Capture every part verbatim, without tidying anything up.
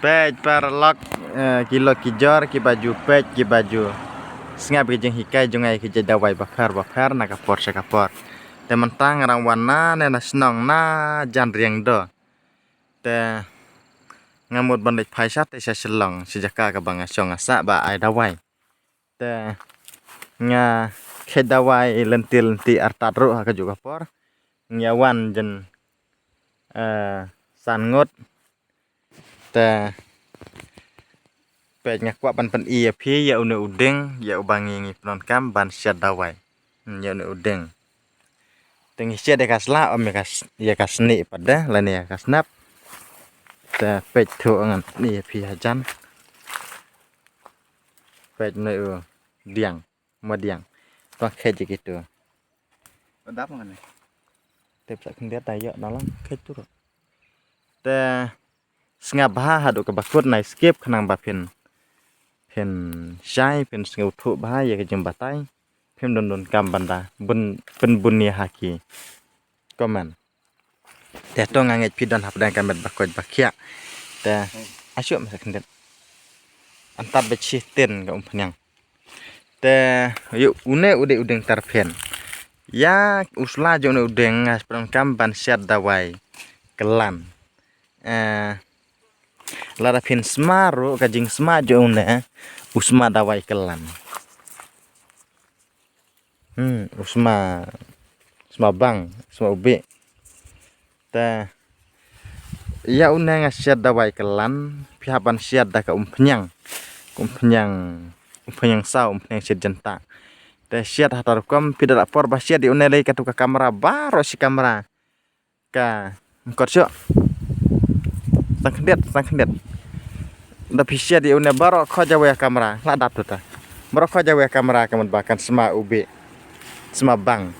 Peit paralok, eh, ki lok ki jor, ki baju peit, ki baju. Sngap ki jinghikai jong nga ki jait dawai bapher bapher na ka por sha ka por. Te mynta nga dang wan na ne na shnong na Jan Riang Do. Te nga mut ban leit phai sha te sha Shillong, sha jaka kaba nga shong nga sah ba ai dawai. Te nga khet dawai lynti lynti artat ruh ha kajuh ka por. Nga wan jan, eh, san ngut. Te peit nga kwah ban pyni ïa phi ïa une u dieng ïa uba ngi ngi pyndonkam ban siat dawai. Hmm, ïa une u dieng. Te ngi siat ïa ka sla, ym ïa ka s-, ïa ka snieh pat de lane ïa ka snap. Te peit thuh ngan pyni ïa phi hajan. Peit une u dieng, ma dieng. To khet ïa kitu. Dap ngan. Tep sa khyndiat da ïoh na lang khet tu. Te sngap bha haduh kaba kut, nai skip khnang ba phin, phin shai, phin sngewthuh bha ïa ka jingbatai. Phim don donkam ban da bun, pynbun ïa ha ki comment. Te to nga ngeit phi don hapdeng ka met ba koit ba khiah. Te ashuh ma sa khyndiat. Antat ba chi ten ka umphniang. Te ïa une u dei u dieng tarphen. Ïa u sla jong une u dieng nga pyndonkam ban siat dawai kyllan. Eh, lada phin sma ruh ka jingsma jong une u sma dawai kyllan. Hmm, u sma, sma bang, sma ubih. Te ïa une nga siat dawai kyllan, phi hap ban siat da ka umphniang. Umphniang, umphniang saw, umphniang siat jynta. Te siat ha ta rukom, phi da lah por ba siat ïa une lei katu ka kamra, baroh shi kamra. Ka kot shuh. Sang khyndiat, sang khyndiat. Da phi siat ïa une baroh khoit jawei kamra, la dap tu ta. Baroh khoit jawei kamra ka mut ba kan sma ubih, sma bang.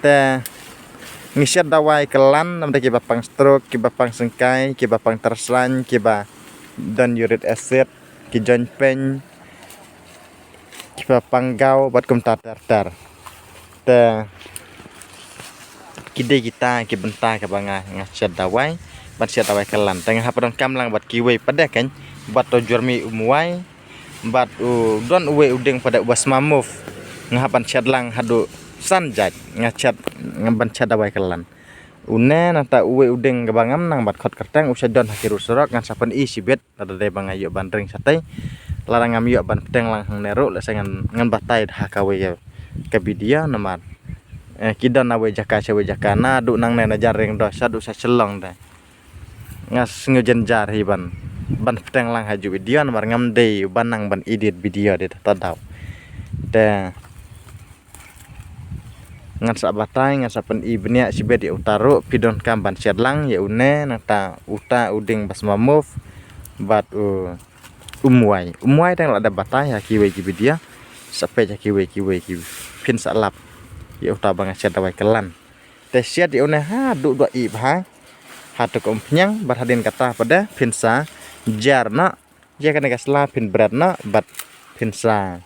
Te ngi siat dawai kyllan, namar da kiba pang stroke, kiba pang syngkai, kiba pang tyrsain, kiba don uric acid, ki join pain, kiba pang gaw bad kumta ter ter. Te ki dei kita ki bynta kaba nga, nga siat dawai, ban siat dawai kyllan. Te nga hap donkam lang bad kiwei pat de kan, bad to jurmi umwai, bad u don uwei u dieng pat de uba sma move. Nga hap ban siat lang haduh san jait, nga siat, nga ban siat dawai kyllan. Une nangta uwei u dieng kaba ngam nang ban khot kyrteng, u sa don ha ki rud surok, ngan sa pyni shibit. Lada dei ba nga ïoh ban ring shatei. Lada ngam ïoh ban pteng lang hangne ruh, lehse ngan, ngan batai ha kawei ka, ka video namar, eh, ki don nawei jaka shawei jaka, naduh nangne na Jan Riang Do shaduh sha Shillong de. Nga sngew jynjar hi ban, ban pteng lang ha ju video namar ngam dei ban nang ban edit video de ta daw. Te ngan sa batai, ngan sa pyni bniah shibit ïa uta ruh, phi donkam ban siat lang ïa une, nangta uta u dieng ba sma move, bad u umwai. Umwai dang la da batai ha kiwei ki video, sa peit ha kiwei kiwei ki phin sa lap ïa uta ba nga siat dawai kyllan. Te siat ïa une haduh dua ih bha, ha tu ka umphniang, bad hadien kata pat de, phin sa jar noh, ïa kane ka sla phin bret noh, bad phin sa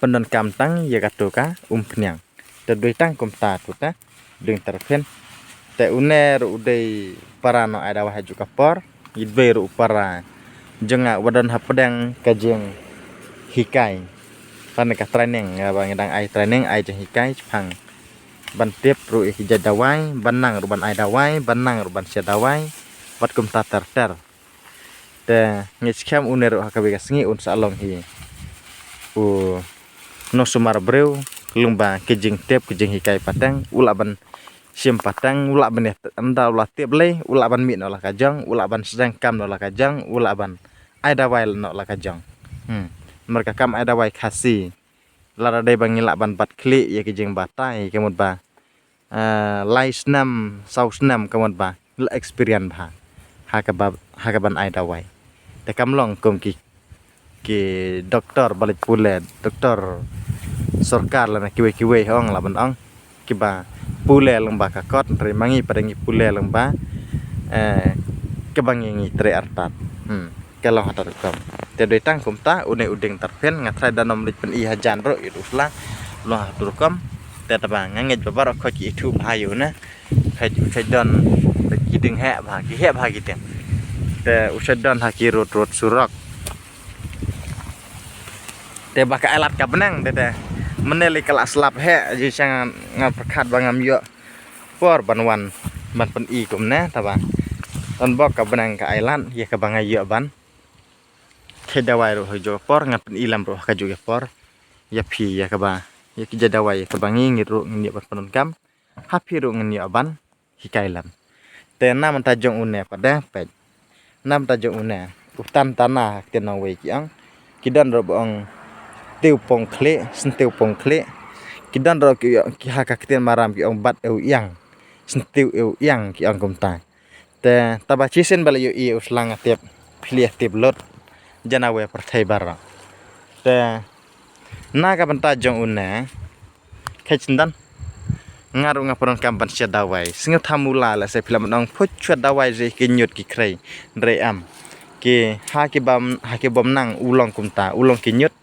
pyndonkam tang ïa katu ka umphniang. Te dei tang kumta tu te dieng tarphen. Te une ruh u dei para nong ai dawai ha ju ka por, i dei ruh u para jong nga uba don hapdeng ka jinghikai. Lane ka training, nga ba nga dang ai training, ai jinghikai shaphang ban tip ruh ïa ki jait dawai, ban nang ruh ban ai dawai, ban nang ruh ban siat dawai, bad kumta ter ter. Te ngi skhem une ruh ha kawei ka sngi un sa long hi u nongsumar briew, lyngba ki jingtip, ki jinghikai pateng, u lah ban shim pateng, u lah ban ïa ynda u la tip lei, u lah ban mih noh la ka jong, u lah ban sdang kam noh la ka jong, u lah ban ai dawai noh la ka jong. Hmm. Namar ka kam ai dawai Khasi, lada dei ba ngi lah ban bat khlieh ïa ki jingbatai, ka mut ba, eh, lai snem, saw snem, ka mut ba la experience bha ha kaba, ha kaban ai dawai. Te kam long kum ki, ki doktor ba leit pule, doktor sorkar lane kiwei kiwei, ong lah ban ong, kiba pule lyngba ka kot, hynrei ma ngi pat ngi pule lyngba, eh, kaba ngi, ngi trei artat. Hmm. Ka long ha ta rukom. Te dei tang kumta, une u dieng tarphen, nga tharai da nym leit pyni hajan ruh ïa u sla, long ha ta rukom. Te taba nga ngeit ba baroh khoit ki ithuh bha ïa une. Khoit, khoit don ki dieng heh bha, ki heh bha ki dieng. Te u sha don ha ki rud rud surok. Te ba ka ai lad ka bneng te te. Mynne lei ka la slap heh, jingshang nga pyrkhat ba ngam ïoh por ban wan ban pyni kumne, taba don bok ka bneng ka ai lad ïa kaba nga ïoh ban khet dawai ruh ha kajuh ka por, ngan pyni lem ruh ha kajuh ka por ïa phi ïa kaba, ïa ki jait dawai ïa kaba ngi, ngi ruh ngin ïoh ban pyndonkam, ha phi ruh ngin ïoh ban hikai lem. Te na mynta jong une pat de peit. Na mynta jong une u tan tana ha ktien nongwei ki ong. Ki don ruh ba ong tiew pong khlieh, syntiew pong khlieh. Ki don ruh ki ong, ki ha ka ktien Maram ki ong bat ew iang, syntiew ew iang ki ong kumta. Te taba shisien ba la ïohi u slang, nga tip phi la tip lut, jan iwei pyrthei baroh. Te na ka bynta jong une, kheit syndan, nga ruh nga pyndonkam ban shet dawai. Sngewthuh mula lehse phi la mut ong phuh, shet dawai jong ki ñiut ki khrei, hynrei em. Ki ha ki bym, ha ki bym nang u long kumta, u long ki ñiut,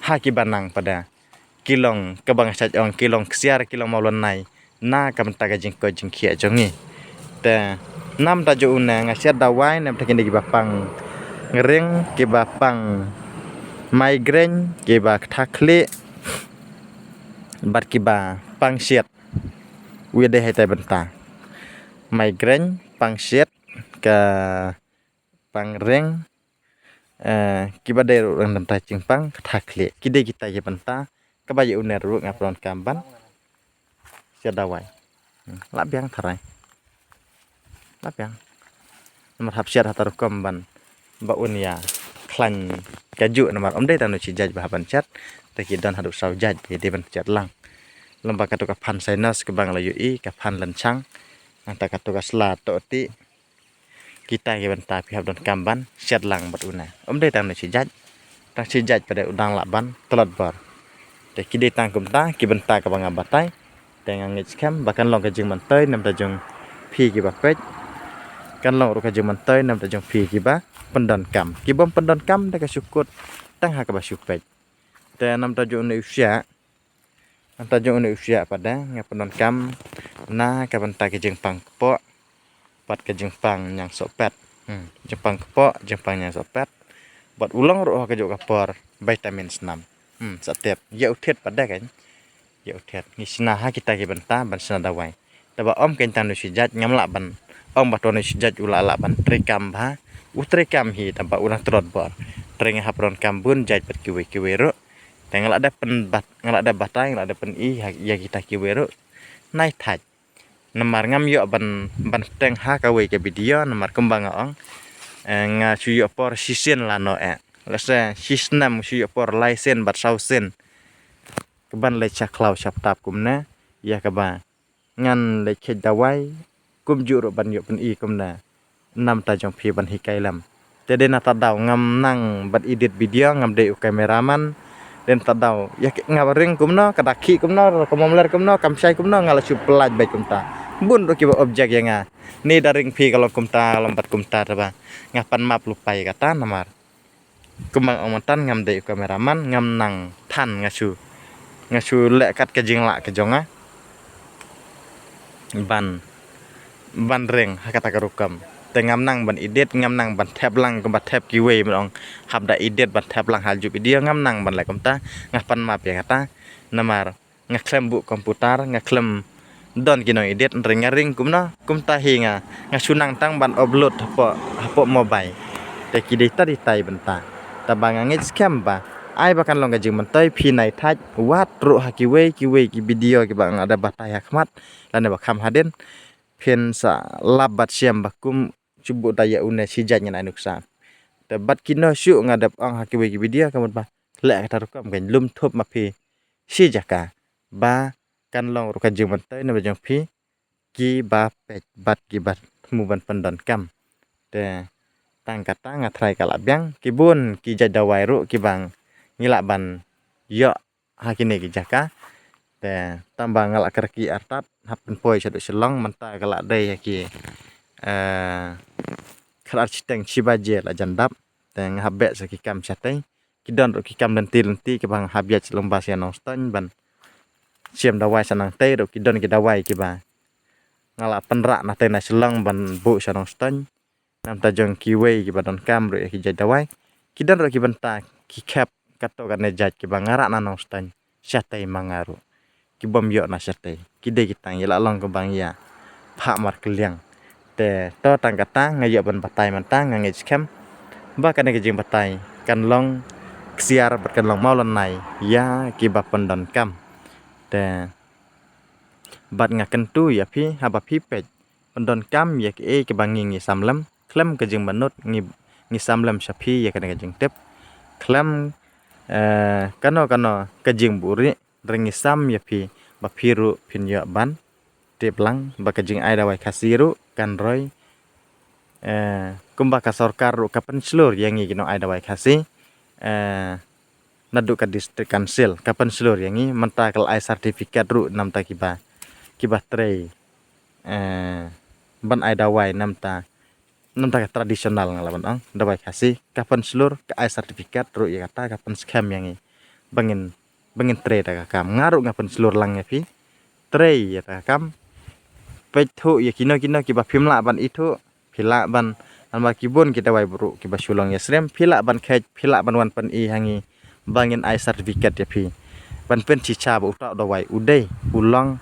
ha ki ba nang pat de ki long kaba nga shait ong, ki long ksiar, ki long mawlynnai na ka bynta ka jingkoit jingkhiah jong ngi. Te na bynta jong une nga shet dawai na bynta kine kiba pang ring, kiba pang migraine, kiba ktha khlieh, bad kiba pang shet. U ïadei ha itai bynta. Migraine, pang shet, ka pang ring, eh, kiba dei ruh na bynta jingpang ktha khlieh. Ki dei kita ki bynta kaba ïa une ruh nga pyndonkam ban shet dawai. Hmm, la biang tharai. La biang. Namar hap shet ha kata ka rukom ban ba un ïa khlaiñ kajuh, namar ym dei tang u shi jait ba hap ban shet, te ki don haduh saw jait ba dei ban shet lang. Lem bad katu ka phan sinus kaba nga la ïohi, ka phan lynchang, nangta katu ka sla tohti. Kita ki bynta phi hap donkam ban shet lang bad une. Ym dei tang une shi jait, tang shi jait pat de u dang lah ban tlot bor. Te ki dei tang kumta ki bynta kaba nga batai. Te nga ngeit skhem ba kan long ka jingmyntoi na bynta jong phi kiba peit, kan long ruh ka jingmyntoi na bynta jong phi kiba pyndonkam. Ki bym pyndonkam te ka shu kut tang ha kaba shu peit. Te na bynta jong une u shiah, na bynta jong une u shiah pat de nga pyndonkam na ka bynta ka jingpang kpoh bad ka jingpang ñiangsohpet. Hmm, jingpang kpoh, jingpang ñiangsohpet. Bad u long ruh ha kajuh ka por vitamin snam. Hmm, sa tip. Ïa u thied pat de kan. Ïa u thied. Ngi shna ha kita ki bynta ban shna dawai. Taba ym keiñ tang une shi jait, ngam lah ban ong ba to une shi jait u lah lah ban treikam bha. U treikam hi taba u dang tlot bor. Trei nga hap pyndonkam bun jait bad kiwei kiwei ruh. Te nga lah dep pynbat, nga lah dep batai, nga lah dep pyni ha ïa kita kiwei ruh. Nai thait. Namar ngam ïoh ban, ban bteng ha kawei ka video, namar kumba nga ong, eh, nga shu ïoh por shisien lano eh. Lehse shisnem shu ïoh por lai sien bad saw sien. Kaban leit sha khlaw sha btap kumne, ïa kaba ngan leit kheit dawai, kumjuh ruh ban ïoh pyni kumne na bynta jong phi ban hikai lem. Te dei na kata daw ngam nang ban edit video, ngam dei u cameraman. Dei na kata daw ïa ki, nga ba ring kumno, ka da khih kumno, ka mom ler kumno, kam shai kumno, nga la shu pyllait beit kumta. Bun ruh kiba object ïa nga. Ni da ring phi ka long kumta, ka long bad kumta, te ba nga pan map lypa ïa kata namar kumba nga ong mynta, ngam dei u cameraman, ngam nang than, nga shu, nga shu leh kat ka jinglah ka jong nga ban, ban ring ha kata ka rukom. Te ngam nang ban edit, ngam nang ban thep lang kumba thep kiwei, ban ong hap da edit ban thep lang ha juh video, ngam nang ban leh kumta. Nga pan map ïa kata namar nga khlem buh komputar, nga khlem don ki nong edit, hynrei nga ring kumno, kumta hi nga, nga shu nang tang ban upload hapoh, hapoh mobile. Te ki dei ta dei tai bynta. Taba nga ngeit skhem ba ai ba kan long ka jingmyntoi, phi nai thait, wat ruh ha kiwei kiwei ki video kiba nga da batai ha khmat lane ba kham hadien, phin sa lap bad shem ba kum shu buh da ïa une shi jait ngan ai nuksa. Te bad kino shuh nga dep ong ha kiwei ki video, ka mut ba leh kata rukom kan lum thup ma phi shi jaka ba kan long ruh ka jingmyntoi na ba jong phi kiba peit bad kiba thmu ban pyndonkam. Te tang kata nga tharai ka la biang, ki bun ki jait dawai ruh kiba ngi lah ban ïoh ha kine ki jaka. Te tang ba nga la kyrkieh artat hap pynpoi shaduh Shillong, mynta ka la dei ha ki, eh, khatar shiteng shi baje la jan dap. Te nga hap beh sa ki kam shatei. Ki don ruh ki kam lynti lynti kiba nga hap ïaid sha Longba sha Nongstoiñ ban shem dawai sha nangtei, ruh ki don ki dawai kiba nga la pynrah na tei na Shillong ban buh sha Nongstoiñ. namta jong kiwei kiba donkam ruh ïa ki jait dawai. Ki don ruh ki bynta ki khep kato kane jait kiba nga rah na Nongstoiñ shatei ma nga ruh. Ki bym ïoh na shatei. Ki dei ki tang ïa la long ka bang ïa phah markylliang. Te to tang kata nga ïoh ban batai mynta, nga ngeit skhem ba kane ka jingbatai kan long ksiar bad kan long mawlynnai ïa kiba pyndonkam. Te bad nga kyntu ïa phi, haba phi peit pyndonkam ïa kiei kiba ngi ngi sam lem, khlem ka jingmynnud ngi, ngi sam lem sha phi ïa kane ka jingtip. Khlem, eh, kano kano ka jingbuhrieh, hynrei ngi sam ïa phi ba phi ruh phin ïoh ban tip lang ba ka jingai dawai Khasi ruh kan roi, eh, kumba ka sorkar ruh ka pynshlur ïa ngi ki nongai dawai Khasi, eh, naduh ka District Council ka pynshlur ïa ngi, mynta ka la ai certificate ruh namta kiba, kiba trei, eh, ban ai dawai namta, namta ka traditional nga la ban ong, dawai Khasi, ka pynshlur, ka ai certificate ruh ïa kata, ka pynskhem ïa ngi ba ngin, ba ngin trei da ka kam. Nga ruh nga pynshlur lang ïa phi, trei ïa ka kam. Peit thuh ïa kino kino kiba phim lah ban ithuh, phi lah ban, namar ki bun ki dawai ruh kiba shu long ïasyriem, phi lah ban kheit, phi lah ban wan pyni ha ngi ba ngin ai certificate ïa phi ban pynchicha ba uta u dawai u dei u long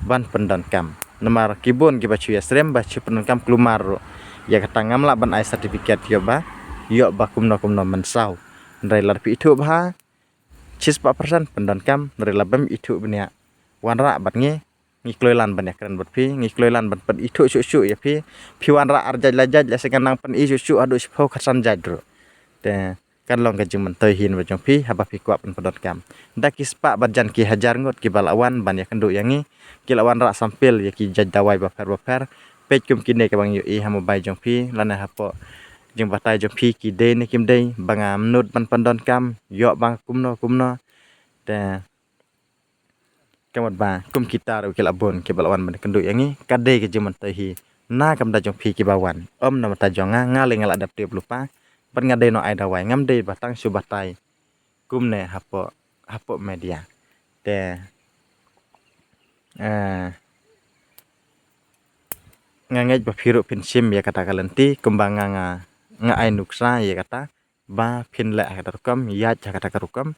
ban pyndonkam. Namar ki bun kiba shu ïasyriem ba shu pyndonkam kulmar ruh ïa kata, ngam lah ban ai certificate ïoh ba, ïoh ba kumno kumno mynsaw. Hynrei lada phi ithuh bha, shispah percent pyndonkam, hynrei lada bym ithuh bniah, wanrah bad ngi, ngi kloi lan ban ïakren bad phi, ngi kloi lan ban pynithuh shuh shuh ïa phi. Phi wanrah ar jait lai jait, lehse ngan nang pyni shuh shuh haduh shiphew khatsan jait ruh. Te kan long ka jingmyntoi hi na ba jong phi haba phi kwah ban pyndonkam. Da ki spah bad jan ki hajar ngut kiba la wan ban ïakynduh ïa ngi, ki la wanrah sample ïa ki jait dawai bapher bapher. Peit kum kine kiba ngi ïohi ha mobile jong phi lane hapoh jingbatai jong phi, ki dei ne kim dei, ba ngam nud ban pyndonkam, ïoh ba kumno kumno. Te ka mut ba kum kita ruh ki la bun kiba la wan ban kynduh ïa ngi, ka dei ka jingmyntoi hi na ka bynta jong phi kiba wan. Ym na bynta jong nga, nga lei nga la dep tip lypa, bad nga dei nongai dawai, ngam dei ba tang shu batai kumne hapoh, hapoh media. Te, eh, nga ngeit ba phi ruh phin shim ïa kata ka lynti kumba nga, nga, nga ai nuksa ïa kata, ba phin leh ha kata rukom, ïaid ha kata ka rukom.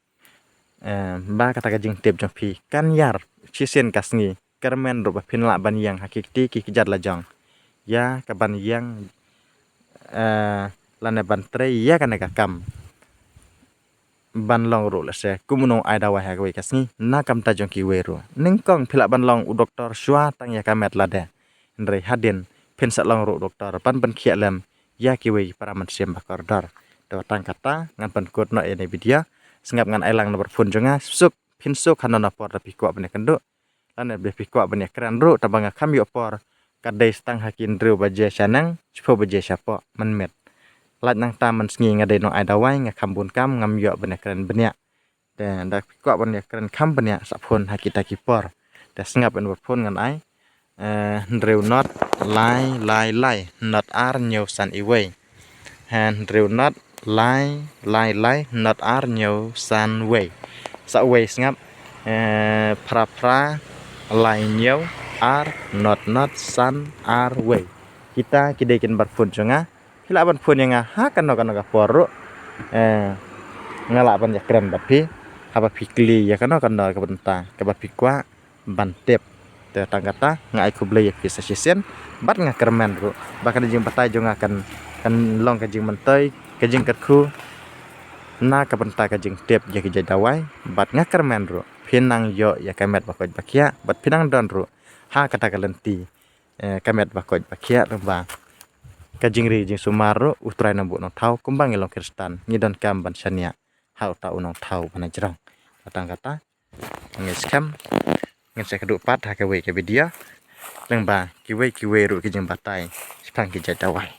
Eh, ba kata ka jingtip jong phi kan ïar shisien ka sngi, kyrmen ruh ba phin lah ban ïeng ha ki kti ki kjat lajong ïa ka ban ïeng, eh, lane ban trei ïa kane ka kam ban long ruh lehse kum u nongai dawai ha kawei ka sngi na ka bynta jong kiwei ruh. Nyngkong phi lah ban long u doktor shuwa tang ïa ka met lade, hynrei hadien phin sa long ruh u doktor ban pynkhiah lem ïa kiwei ki para mynsiem ba kordor. Te tang kata ngan pynkut noh ïa kane ka video. Sngap ngan ai lang number phone jong nga, suk, phin suk hano hano por da phi kwah ban ïakynduh lane ba phi kwah ban ïakren ruh, tangba nga kham ïoh por. Ka dei tang ha ki hynriew baje shaneng, shiphew baje shapoh mynmiet. Lait nangta mynsngi nga dei nongai dawai, nga kham bun kam, ngam ïoh ban ïakren bniah. Te da phi kwah ban ïakren kham bniah, sa phone ha kita ki por. Te sngap ïa number phone ngan ai. Eh, hynriew not lai lai lai not ar hynñiew san wei. Hynriew not lai lai lai not ar hynñiew san wei. Sa wei sngap. Eh, phra phra lai hynñiew ar not not san ar wei. Kita ki dei ki number phone jong nga. Phi lah ban phone ïa nga ha kano kano ka por ruh. Eh, nga lah ban ïakren bad phi haba phi kylli ïa kano kano ka bynta kaba phi kwah ban tip. Te tang kata nga ai khublei ïa phi sa shisien bad nga kyrmen ruh ba kane ka jingbatai jong nga kan, kan long ka jingmyntoi, ka jingkyrkhu na ka bynta ka jingtip ïa ki jait dawai, bad nga kyrmen ruh phin nang ïoh ïa ka met ba koit ba khiah bad phin nang don ruh ha kata ka lynti, eh, ka met ba koit ba khiah, tangba ka jingri jingsumar ruh U Trai Nongbuh Nongthaw, kumba ngi long Khristan ngi donkam ban shaniah ha uta U Nongthaw ba na jrong. Tang kata ngi skhem ngin sa ïakynduh pat ha kawei ka video lyngba kiwei kiwei ruh ki jingbatai shaphang ki jait dawai.